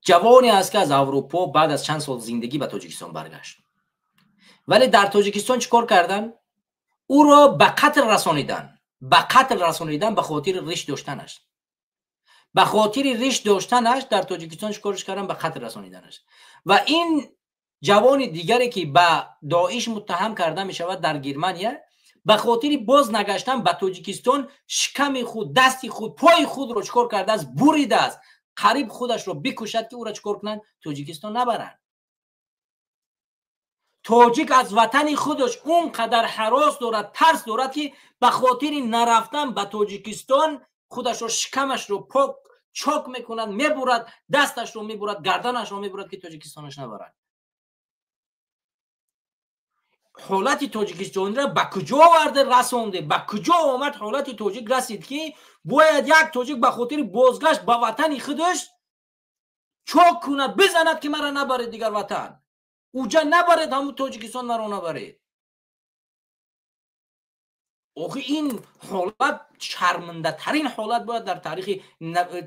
Ҷавоне аст, ки аз Аврупо баъд аз чанд сол зиндагӣ ба Тоҷикистон баргашт. Вале дар Тоҷикистон чӣ кор карданд? Ӯро ба қатл расонидан. Ба қатл расонидан ба хотири риш доштанаш. Ба хотири риш доштанаш дар Тоҷикистон чӣ корш карданд? Ба қатл расониданаш. Ва ин ҷавони дигаре, ки ба Доиш муттаҳам карда мешавад дар Германия, ба хотири боз нагаштан ба Тоҷикистон шиками худ, дасти худ, пои худро чӣ кор кардааст? Буридааст. Қариб худашро бикушад, ки ӯро чӣ кор кунанд? Тоҷикистон набаранд. Тоҷик аз ватани худаш он қадар ҳарос дорад, тарс дорад, ки ба хотири нарафтан ба Тоҷикистон худашро, шикамашро пок чок мекунад, мебурад, дасташро мебурад, гарданашро мебурад, ки Тоҷикистонаш набарад. Ҳолати тоҷикистонро ба куҷо оварда расонде? Ба куҷо омад ҳолати тоҷик расид, ки бояд як тоҷик ба хотири бозгашт ба ватани худаш чок кунад, бизанад, ки мара набаред дигар ватан, уҷа набаред, ҳамун Тоҷикистон маро набаред. Охи, ин ҳолат шармандатарин ҳолат бояд дар таърихи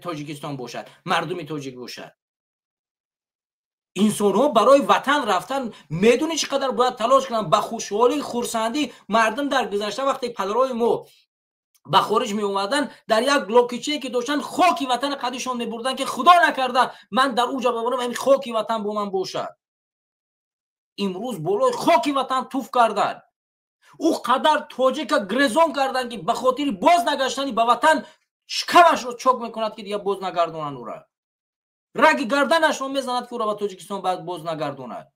Тоҷикистон бошад, мардуми тоҷик бошад. Инсонҳо барои ватан рафтан медонӣ чӣ қадар бояд талош кунанд? Ба хушҳолӣ, хурсандӣ мардум дар гузашта, вақте падарои мо ба хориҷ меомаданд, дар як локичае ки доштанд, хоки ватани қадишон мебурданд, ки худо накарда ман дар уҷа бимонам, ҳамин хоки ватан бо ман бошад. Имрӯз болои хоки ватан туф карданд. Ӯ қадар тоҷика грезон карданд, ки ба хотири боз нагаштани ба ватан шикамашро чок мекунад, ки дигар боз нагардонанд ӯра. Раги гарданашро мезанад, ки ӯро ба Тоҷикистон баъд боз нагардонад.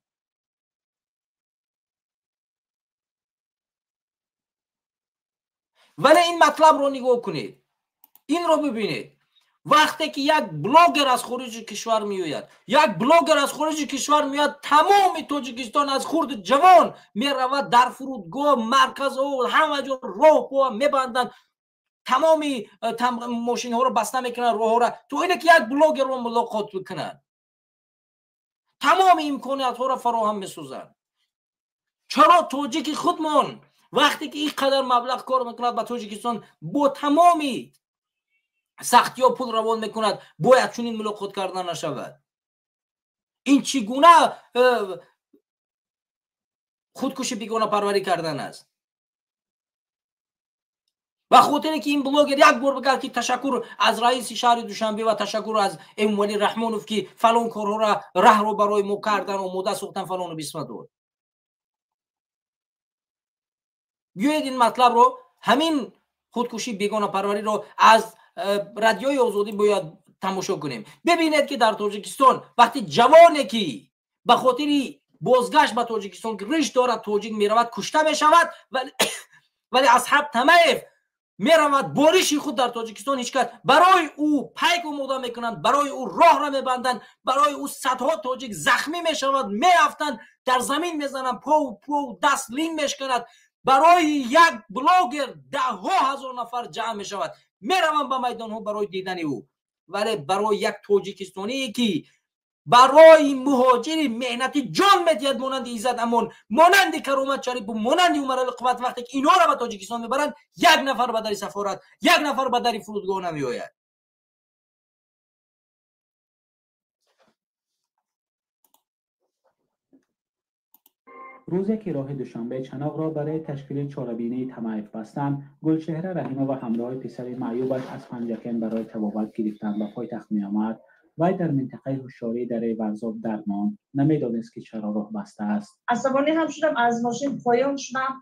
Вале ин матлабро нигоҳ кунед, инро бибинед. Вақте ки як блогер аз хориҷи кишвар меояд, як блогер аз хориҷи кишвар меояд, тамоми Тоҷикистон аз хурду ҷавон меравад дар фурудгоҳ, марказҳо, ҳама ҷо роҳ мебанданд, тамоми мошинҳоро баста мекунанд, роҳҳоро, то ине ки як блогерро мулоқот бикунанд. Тамоми имкониятҳоро фароҳам месозанд. Чаро тоҷики худмон, вақте ки ин қадар маблағ кор мекунад, ба Тоҷикистон бо тамоми сахтиҳо пул равон мекунад, бояд чунин мулоқот карда нашавад? Ин чӣ гуна худкуши бегонапарварӣ кардан аст? Ба хотире ки ин блогер як бор бигӯяд, ки ташаккур аз раиси шаҳри Душанбе ва ташаккур аз Эмомалӣ Раҳмонов, ки фалон корҳоро, раҳро барои мо кардан, омода сохтан, фалону бисма дод. Биёед, ин матлабро, ҳамин худкушии бегонапарвариро аз Радиои Озодӣ бояд тамошо кунем. Бибинед, ки дар Тоҷикистон вақти ҷавоне, ки ба хотири бозгашт ба Тоҷикистон, ки риш дорад, тоҷик, меравад, кушта мешавад, вале Асҳаб Тамаев меравад бо риши худ дар Тоҷикистон, ҳеҷ кас барои ӯ пайк омода мекунанд, барои ӯ роҳро мебанданд, барои ӯ садҳо тоҷик захмӣ мешавад, меафтанд, дар замин мезананд, пову даст лин мешканад. Барои як блогер даҳҳо ҳазор нафар ҷамъ мешавад, мераванд ба майдонҳо барои дидани ӯ. Вале барои як тоҷикистоние, ки барои муҳоҷири меҳнатӣ ҷон медиҳад, монанди Иззат Амон, монанди Каромат Шарипов, монанди Умарали Қувват, вақте ки инҳоро ба Тоҷикистон мебаранд, як нафар ба дари сафорат, як нафар ба дари фурудгоҳ намеояд. Рӯзе ки роҳи Душанбе Чаноқро барои ташкили чорабинии Тамаев бастанд, Гулчеҳра Раҳимова ҳамроҳи писари маъюбаш аз Панҷакент барои табобат гирифтан ба пойтахт меомад. Вай дар минтақаи ҳушёрии дараи Варзоб дармонд. Намедонист, ки чаро роҳ баста аст. Асабонӣ ҳам шудам, аз мошин поён шудам,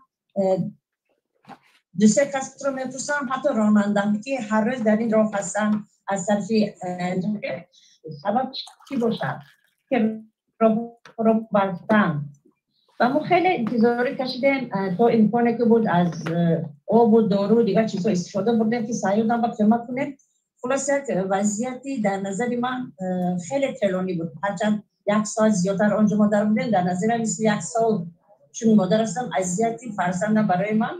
ду-се касро мепурсам, ҳатто ронанда, ки ҳар рӯз дар ин роҳ ҳастанд, аз тарафи сабаб чӣ бошад, ки роҳро бастанд. Ва мо хеле интизорӣ кашидем, то имконе ки буд, аз обу дору, дигар чизҳо истифода бурдем, ки саёдам ба кӯмак кунем. Хулос, як вазъияти дар назари ман хеле тӯлонӣ буд. Ҳарчанд як соат зиёдтар онҷо модар будем, дар назари ман мисли як сол, чун модар ҳастам, азияти фарзандам барои ман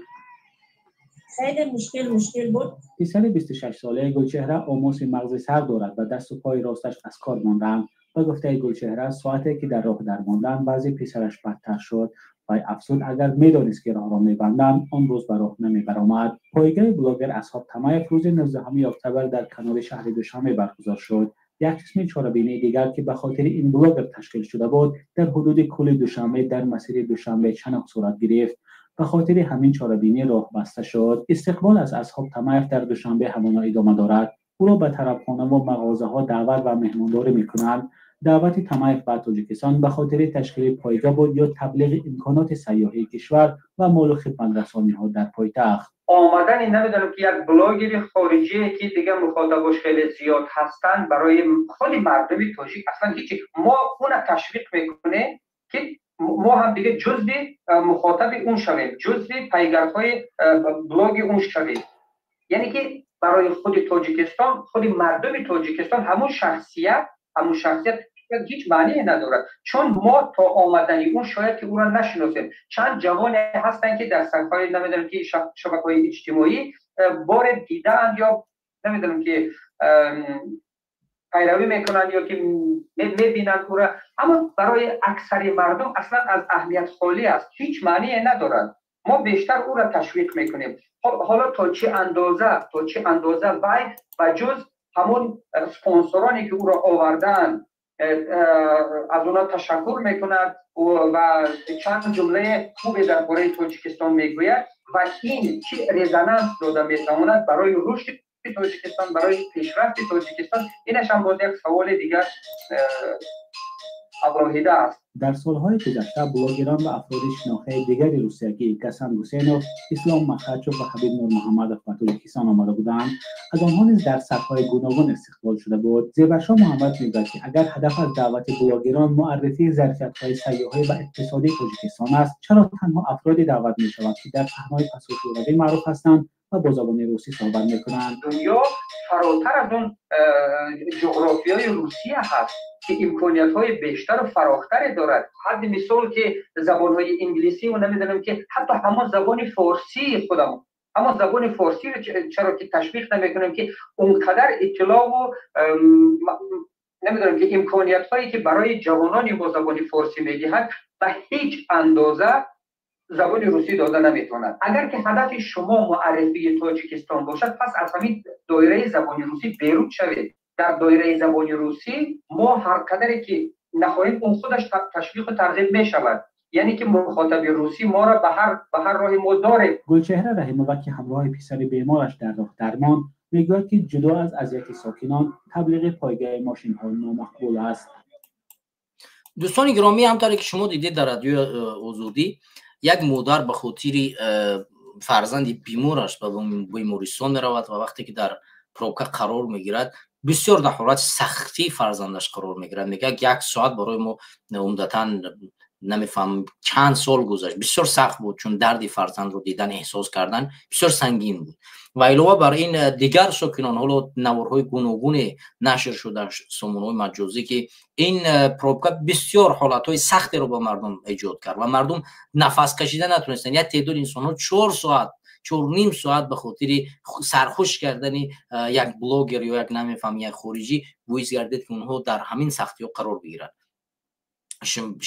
хеле мушкил буд. Писари 26-солаи Гулчеҳра омоси мағзи сар дорад ва дасту пои росташ аз кор мондаанд. Ба гуфтаи Гулчеҳра, соате ки дар роҳ дармонданд, вазъи писараш бадтар шуд. Вай афзуд, агар медонист, ки роҳро мебанданд, он рӯз ба роҳ намебаромад. Пойгаи блогер Асҳоб Тамаев рӯзи 19 октябр дар канори шаҳри Душанбе баргузор шуд. Як қисми чорабинии дигар, ки ба хотири ин блогер ташкил шуда буд, дар ҳудуди кӯли Душанбе дар масири Душанбе Чаноқ сурат гирифт. Ба хотири ҳамин чорабинӣ роҳ баста шуд. Истиқбол аз Асҳоб Тамаев дар Душанбе ҳамоно идома дорад. Ӯро ба тарабхона ва мағозаҳо даъват ва меҳмондорӣ мекунанд. Даъвати Тамаев ба Тоҷикистон ба хотири ташкили пойгоҳ буд ё таблиғи имконоти сайёҳии кишвар ва молу хидматрасониҳо дар пойтахт. Омадани намедонам ки як блогери хориҷие, ки дигар мухотабош хеле зиёд ҳастанд, барои худи мардуми тоҷик аслан ҳеҷ. Мо уна ташвиқ мекунем, ки мо ҳам дига ҷузви мухотаби он шавем, ҷузви пайгардҳои блоги он шавем. Яъне ки барои худи Тоҷикистон, худи мардуми Тоҷикистон ҳамун шахсият ҳеҷ маъние надорад, чун мо то омадани ӯ шояд ки ӯро нашиносем. Чанд ҷавоне ҳастанд, ки дар саҳифаҳои, намедонам ки, шабакаҳои иҷтимоӣ боре дидаанд ё, намедонам ки, пайравӣ мекунанд ё ки мебинанд ӯро, аммо барои аксари мардум аслан аз аҳамият холӣ аст, ҳеҷ маъние надорад. Мо бештар ӯро ташвиқ мекунем. Ҳоло то чӣ андоза вай ба ҷуз ҳамон спонсороне, ки ӯро овардаанд, аз онҳо ташаккур мекунад ва чанд ҷумлаи хубе дар бораи Тоҷикистон мегӯяд, ва ин чӣ резонанс дода метавонад барои рушди Тоҷикистон, барои пешрафти Тоҷикистон, инаш ҳам боз як саволи дигар алоҳида аст. Дар солҳои гузашта блогерон ва афроди шинохтаи дигари русиягӣ Гасан Гусейнов, Ислом Махачев ва Ҳабиб Нурмуҳаммадов ба Тоҷикистон омада буданд. Аз онҳо низ дар сатҳҳои гуногун истиқбол шуда буд. Зебаршо Муҳаммад мегӯяд, ки агар ҳадаф аз даъвати блогерон муаррифии зарфиятҳои сайёҳӣ ва иқтисодии Тоҷикистон аст, чаро танҳо афроде даъват мешаванд, ки дар паҳнои пасошӯравӣ маъруф ҳастанд ва бо забони русӣ суҳбат мекунанд? Дунё фаротар аз он ҷуғрофиёи Русия ҳаст, ки имкониятҳои бештару фарохтаре дорад. Ҳадди мисол, ки забонҳои инглисиву, намедонам ки, ҳатто ҳамон забони форсии худамон, ҳамон забони форсиро чаро ки ташвиқ намекунем, ки он қадар иттилоъу, намедонам ки, имкониятҳое, ки барои ҷавонони бо забони форсӣ медиҳад, ба ҳеҷ андоза забони русӣ дода наметавонад. Агар ки ҳадафи шумо муаррифии Тоҷикистон бошад, пас аз ҳамин доираи забони русӣ берун шавед. Дар доираи забони русӣ мо ҳар қадаре ки нахоҳем, он худаш ташвиқу тарғиб мешавад, яъне ки мухотаби русӣ моро ба ҳар роҳи мо дорем. Гулчеҳра Раҳимова, ки ҳамроҳи писари бемораш дар роҳ дармон, мегӯяд, ки ҷудо аз азияти сокинон, таблиғи пойгаи мошинҳо номақбул аст. Дӯстони гиромӣ, ҳамтаре ки шумо дидед, дар Радиои Озодӣ як модар ба хотири фарзанди бемораш ба бемористон меравад ва вақте ки дар пробка қарор мегирад, бисёр дар ҳолати сахтӣ фарзандаш қарор мегирад. Мегӯяд, як соат барои мо умдатан, намефаҳмам, чанд сол гузашт, бисёр сахт буд, чун дарди фарзандро дидан, эҳсос кардан бисёр сангин буд. Ва илова бар ин, дигар сокинон, ҳоло наворҳои гуногуне нашр шуд дар сомонаҳои маҷозӣ, ки ин пробка бисёр ҳолатҳои сахтеро ба мардум эҷод кард ва мардум нафас кашида натонистанд. Як теъдоди инсонҳо 4 соат, 4,5 соат ба хотири сархуш кардани як блогер ё як, намефаҳм, як хориҷӣ боис гардид, ки онҳо дар ҳамин сахтиҳо қарор бигиранд.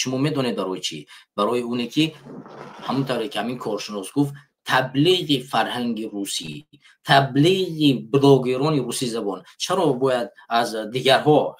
Шумо медонед барои чӣ? Барои оне ки ҳамон тавре ки ҳамин коршинос гуфт, таблиғи фарҳанги русӣ, таблиғи блогерони русизабон. Чаро бояд аз дигарҳо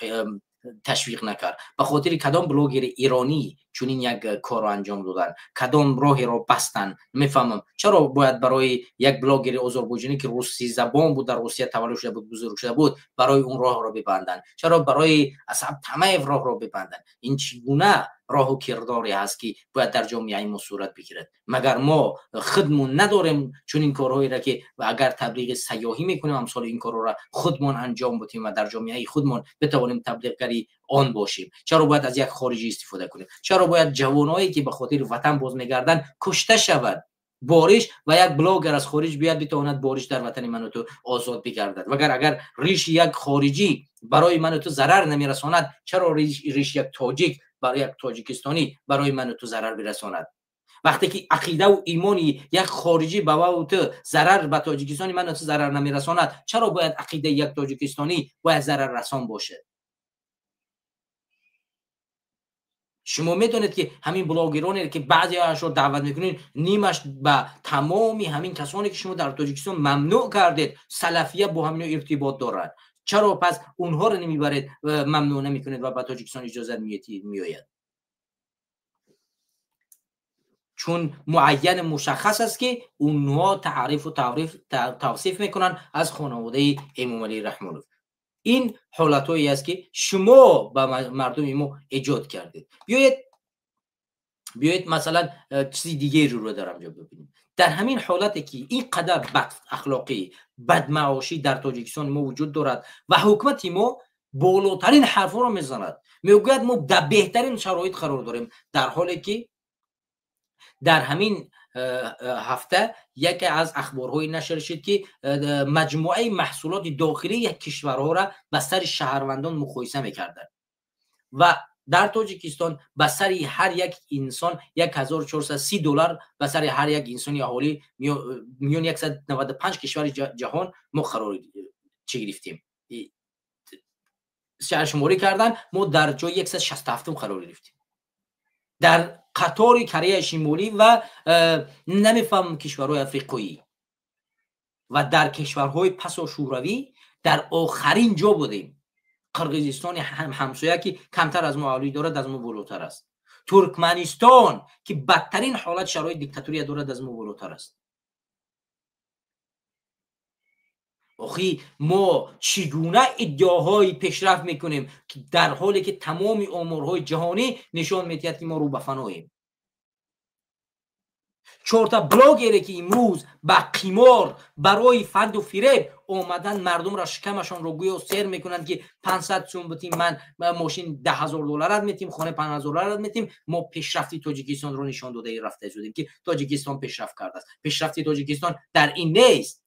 ташвиқ накард? Ба хотири кадом блогери иронӣ чунин як корро анҷом додан, кадом роҳеро бастан, намефаҳмам. Чаро бояд барои як блогери озарбойҷонӣ, ки русизабон буд, дар Русия таваллуд шуда буд, бузург шуда буд, барои он роҳро бибанданд? Чаро барои Асҳаб Тамаев роҳро бибанданд? Ин чӣ гуна роҳу кирдоре ҳаст, ки бояд дар ҷомеаи мо сурат бигирад? Магар мо худмон надорем чунин корҳоеро, ки агар таблиғи сайёҳӣ мекунем, амсоли ин корҳоро худмон анҷом будем ва дар ҷомеаи худмон битавонем таблиғгари он бошем? Чаро бояд аз як хориҷӣ истифода кунем? Чаро бояд ҷавоное, ки ба хотири ватан боз мегарданд, кушта шавад бориш ва як блогер аз хориҷ биёяд, битавонад бориш дар ватани ману ту озод бигардад? Вагар агар риши як хориҷӣ барои ману ту зарар намерасонад, чаро риши як тоҷик, барои як тоҷикистонӣ барои ману ту зарар бирасонад? Вақте ки ақидаву имони як хориҷӣ ба вау ту зарар, ба тоҷикистони ману ту зарар намерасонад, чаро бояд ақидаи як тоҷикистонӣ бояд зараррасон бошад? Шумо медонед, ки ҳамин блогероне, ки баъзеашро даъват мекунед, нимаш ба тамоми ҳамин касоне, ки шумо дар Тоҷикистон мамнӯъ кардед, салафия, бо ҳамино иртибот дорад. Чаро пас онҳоро намебаред, мамнӯъ намекунед ва ба Тоҷикистон иҷозат меояд? Чун муайян мушаххас аст, ки онҳо таърифу тавсиф мекунанд аз хонаводаи Эмомалӣ Раҳмонов. Ин ҳолатҳое аст, ки шумо ба мардуми мо эҷод кардед. Биёед, масалан, чизи дигареро дар онҷо бибинем. Дар ҳамин ҳолате ки ин қадар бадахлоқӣ, бадмаошӣ дар Тоҷикистони мо вуҷуд дорад ва ҳукумати мо болотарин ҳарфҳоро мезанад, мегӯяд, мо дар беҳтарин шароит қарор дорем, дар ҳоле ки дар ҳамин ҳафта яке аз ахборҳои нашр шуд, ки маҷмӯаи маҳсулоти дохилии як кишварҳоро ба сари шаҳрвандон муқоиса мекарданд ва дар Тоҷикистон ба сари ҳар як инсон 1430 доллар, ба сари ҳар як инсони аҳолӣ, миёни 195 кишвари ҷаҳон мо қарор чӣ гирифтем, шаҳршуморӣ кардан, мо дар ҷои 167 қарор гирифтем, дар қатори Кореяи Шимолӣ ва намефаҳмам, кишварҳои африқоӣ. Ва дар кишварҳои пасошӯравӣ дар охарин ҷо будем. Қирғизистони ҳамсоя, ки камтар аз мо аҳолӣ дорад, аз мо болотар аст. Туркманистон, ки бадтарин ҳолат, шароити диктатурия дорад, аз мо болотар аст. Охи, мо чӣ гуна иддаоҳои пешрафт мекунем, ки дар ҳоле ки тамоми оморҳои ҷаҳонӣ нишон медиҳад, ки мо рӯ ба фаноем? Чорта блогере, ки имрӯз ба қимор барои фанду фиреб омадан, мардумро шикамашонро гӯё сер мекунанд, ки 500 сум битим, ман мошин 10 000 долларат метим, хонаи 5000 долларат метим, мо пешрафти Тоҷикистонро нишон дода рафта шудем, ки Тоҷикистон пешрафт кардааст. Пешрафти Тоҷикистон дар ин нест.